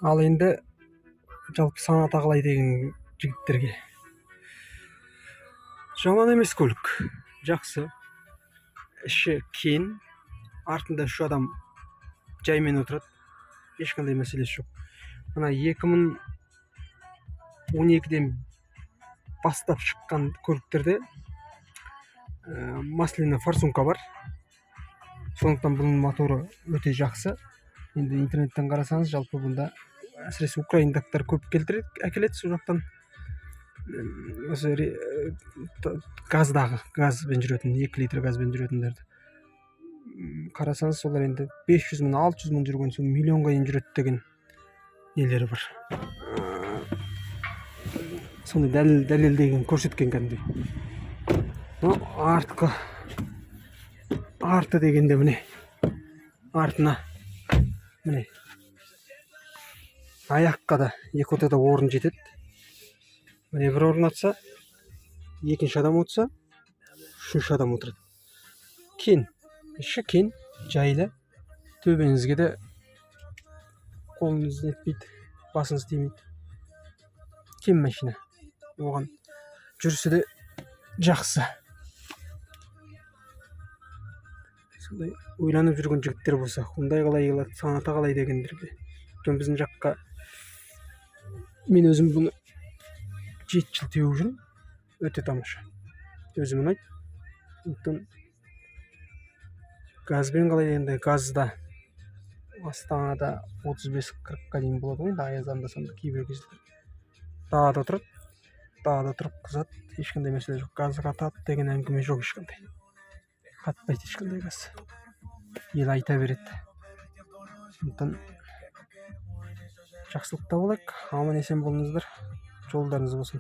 Ал енді жалпы Соната қалай деген жігіттерге, жаман емес көлік, жақсы, іші кең, артында үш адам жаймен отырады, ешқандай мәселесі жоқ. Мына 2012-ден бастап шыққан көліктерде масляный форсунка бар, сондықтан бұның моторы өте жақсы. Енді интернеттен қарасаңыз, жалпы бұнда әсіресе украиндықтар көп келтіреді, әкеледі сол жақтан. Осы газдағы, газбен жүретін, 2 литр газбен жүретіндерді қарасаңыз, солар енді 500 мың, 600 мың жүрген соң миллионға дейін жүреді деген нелері бар. Сондай дәлел, дәлелдеген, көрсеткен кәдімгідей. Ну, артқы, арты дегенде, міне, артына, міне, аяққа да екі ортада орын жетеді. Міне, бір орын атса, екінші адам отырса, үшінші адам отырады. Кең, іші кең, жайлы, төбеңізге де қолыңыз нетпейді, басыңыз тимейді. Кең машина, оған жүрісі де жақсы. Сондай ойланып жүрген жігіттер болса, Хундай қалай келеді, Соната қалай дегендерге, өйткені біздің жаққа, мен өзім бұны 7 жыл теуіп жүрмін, өте тамаша, өзіме ұнайды. Сондықтан газбен қалай дегенде, газда Астанада 35-40-қа дейін болады ғой енді, аяз анда санда кейбір кездері. Далада тұрады, далада тұрып қызады, ешқандай мәселе жоқ. Газ қатады деген әңгіме жоқ ешқандай, қатпайды ешқандай газ, ел айта береді. Сондықтан жақсылықта болайық, аман есен болыңыздар, жолдарыңыз болсын.